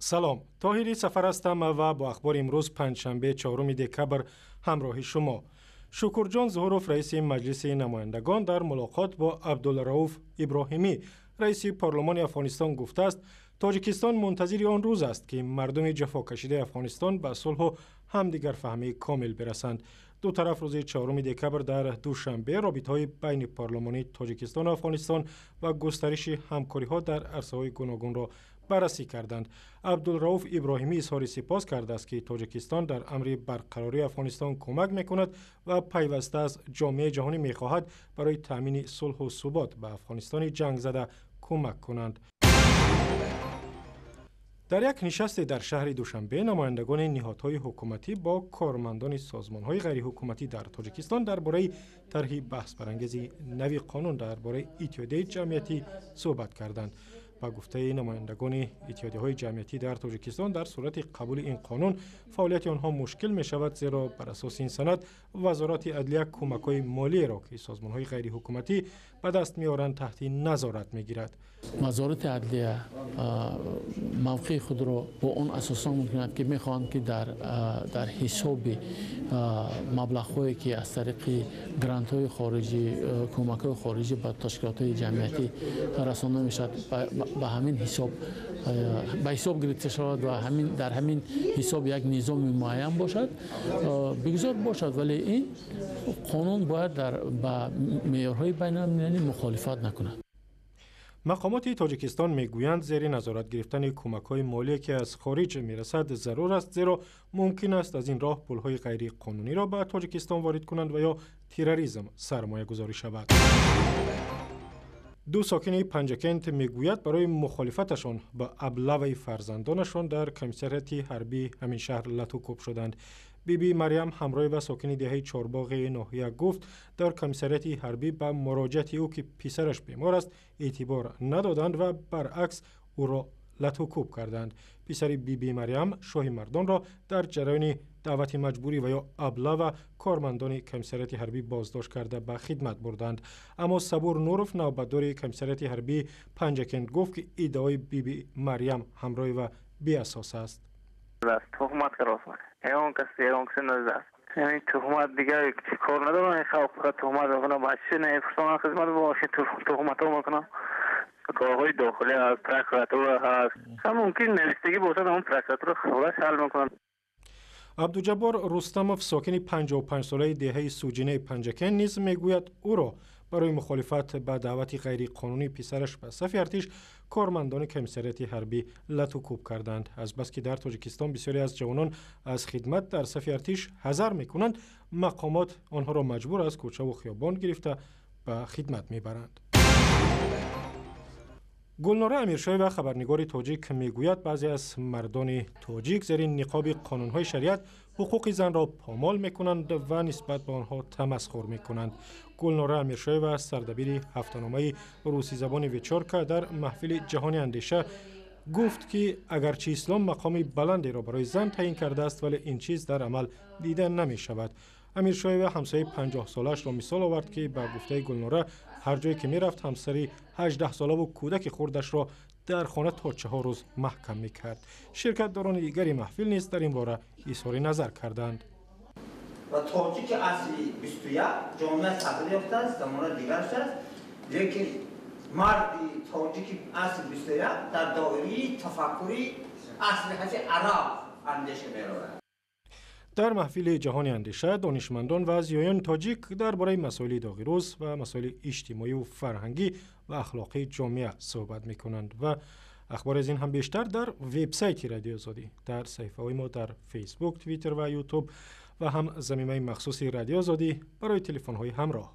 Салом, Тоҳири Сафар ҳастам ва бо ахбори имрӯз, панҷшанбе, 4 декабр, ҳамроҳи шумо. Шукурҷон Зуҳуров, раиси Маҷлиси намояндагон, дар мулоқот бо Абдулрауф Иброҳимӣ, раиси парлумони Афғонистон, гуфтааст, Тоҷикистон мунтазири он рӯз аст, ки мардуми ҷафокашидаи Афғонистон ба сулҳу ҳамдигарфаҳмии комил бирасанд. Ду тараф рӯзи 4 декабр дар Душанбе робитаҳои байни парлумонии Тоҷикистону Афғонистон ва густариши ҳамкориҳо дар арсаҳои гуногунро баррасӣ карданд. Абдулрауф Иброҳимӣ изҳори сипос кардааст, ки Тоҷикистон дар амри барқарории Афғонистон кӯмак мекунад ва пайваста аз ҷомеаи ҷаҳонӣ мехоҳад, барои таъмини сулҳу субот ба Афғонистони ҷангзада кӯмак кунанд. Дар як нишасте дар шаҳри Душанбе намояндагони ниҳодҳои ҳукуматӣ бо кормандони созмонҳои ғайриҳукуматӣ дар Тоҷикистон дар бораи тарҳи баҳсбарангези нави қонун дар бораи иттиҳодияи ҷамъиятӣ суҳбат карданд. Ба гуфтаи намояндагони иттиҳодияҳои ҷамъиятӣ дар Тоҷикистон, дар сурати қабули ин қонун фаъолияти онҳо мушкил мешавад, зеро бар асоси ин санад Вазорати адлия кӯмакҳои молиеро, ки созмонҳои ғайриҳукуматӣ ба даст меоранд, таҳти назорат мегирад. Вазорати адлия мавқеи худро бо он асосон мекунад, ки мехоҳанд, ки дар ҳисоби маблағҳое, ки аз тариқи грантҳои хориҷӣ, кӯмакҳои хориҷӣ ба ташкилотҳои ҷамъиятӣ расонда мешавад, ба ҳамин ҳисоб ба ҳисоб гирифта шавад ва дар ҳамин ҳисоб як низоми муайян бошад. Бигзор бошад, вале ин қонун бояд ба меъёрҳои байналмилалӣ мухолифат накунад. Мақомоти Тоҷикистон мегӯянд, зери назорат гирифтани кӯмакҳои молие, ки аз хориҷ мерасад, зарур аст, зеро мумкин аст аз ин роҳ пулҳои ғайриқонуниро ба Тоҷикистон ворид кунанд ва ё терроризм сармоягузорӣ шавад. Ду сокини Панҷакент мегӯяд, барои мухолифаташон ба аблаваи фарзандонашон дар комиссариати ҳарбии ҳамин шаҳр латукӯб шуданд. Биби Марьям Ҳамроева, сокини деҳаи Чорбоғи ноҳия, гуфт, дар комиссариати ҳарбӣ ба муроҷиати ӯ, ки писараш бемор аст, эътибор надоданд ва баръакс ӯро латукӯб карданд. Писари Биби Марьям Шоҳи Мардонро дар ҷараёни даъвати маҷбурӣ ва ё облава кормандони комиссариати ҳарбӣ боздошт карда, ба хидмат бурданд. Аммо Сабур Нуров, навбатдори комиссариати ҳарбии Панҷакент, гуфт, ки иддаои Биби Марьям Ҳамроева беасос аст. Туҳмат кард, ягон кас, ягон касе назад. Ин туҳмат, дигар кор надорам. Ин халқ фақат туҳмат мекунад, бача нафурсонан хизмат боши, туҳматҳо мекунад. Корҳои дохилӣ ҳаст, прокуратура ҳаст, ҳам мумкин навистагӣ бошад, ҳамон прокуратура худаш ҳал мекунад. Абдуҷаббор Рустамов, сокини 55-солаи деҳаи Суҷинаи Панҷакент, низ мегӯяд, ӯро барои мухолифат ба даъвати ғайриқонунии писараш ба сафи артиш кормандони комиссариати ҳарбӣ латукӯб карданд. Азбаски дар Тоҷикистон бисёре аз ҷавонон аз хидмат дар сафи артиш ҳазар мекунанд, мақомот онҳоро маҷбур аз кӯчаву хиёбон гирифта, ба хидмат мебаранд. Гулнора Амиршоева, хабарнигори тоҷик, мегӯяд, баъзе аз мардони тоҷик зери ниқоби қонунҳои шариат ҳуқуқи занро помол мекунанд ва нисбат ба онҳо тамасхур мекунанд. Гулнора Амиршоева, сардабири ҳафтаномаи русизабони «Вечёрка», дар маҳфили ҷаҳони андеша гуфт, ки агарчи ислом мақоми баландеро барои зан таъйин кардааст, вале ин чиз дар амал дида намешавад. Амиршоева ҳамсояи 50-солаашро мисол овард, ки ба гуфтаи Гулнора, ҳар ҷое ки мерафт, ҳамсари 18-солаву кӯдаки хурдашро дар хона то 4 рӯз маҳкам мекард. Ширкатдорони дигари маҳфил низ дар ин бора изҳори назар карданд. Ва тоҷики асри 21 ҷомеа тағйир ёфтааст, замона дигар шудааст, лекин марди тоҷики асри 21 дар доираи тафаккури асри ҳаҷи араб андеша меравад. Дар маҳфили ҷаҳони андеша донишмандон ва зиёёни тоҷик дар бораи масоили доғи рӯз ва масоили иҷтимоию фарҳангӣ ва ахлоқии ҷомеа суҳбат мекунанд. Ва ахбори аз ин ҳам бештар дар вебсайти Радиои Озодӣ, дар саҳифаҳои мо дар Фейсбук, Твиттер ва Ютуб ва ҳам замимаи махсуси Радиои Озодӣ барои телефонҳои ҳамроҳ.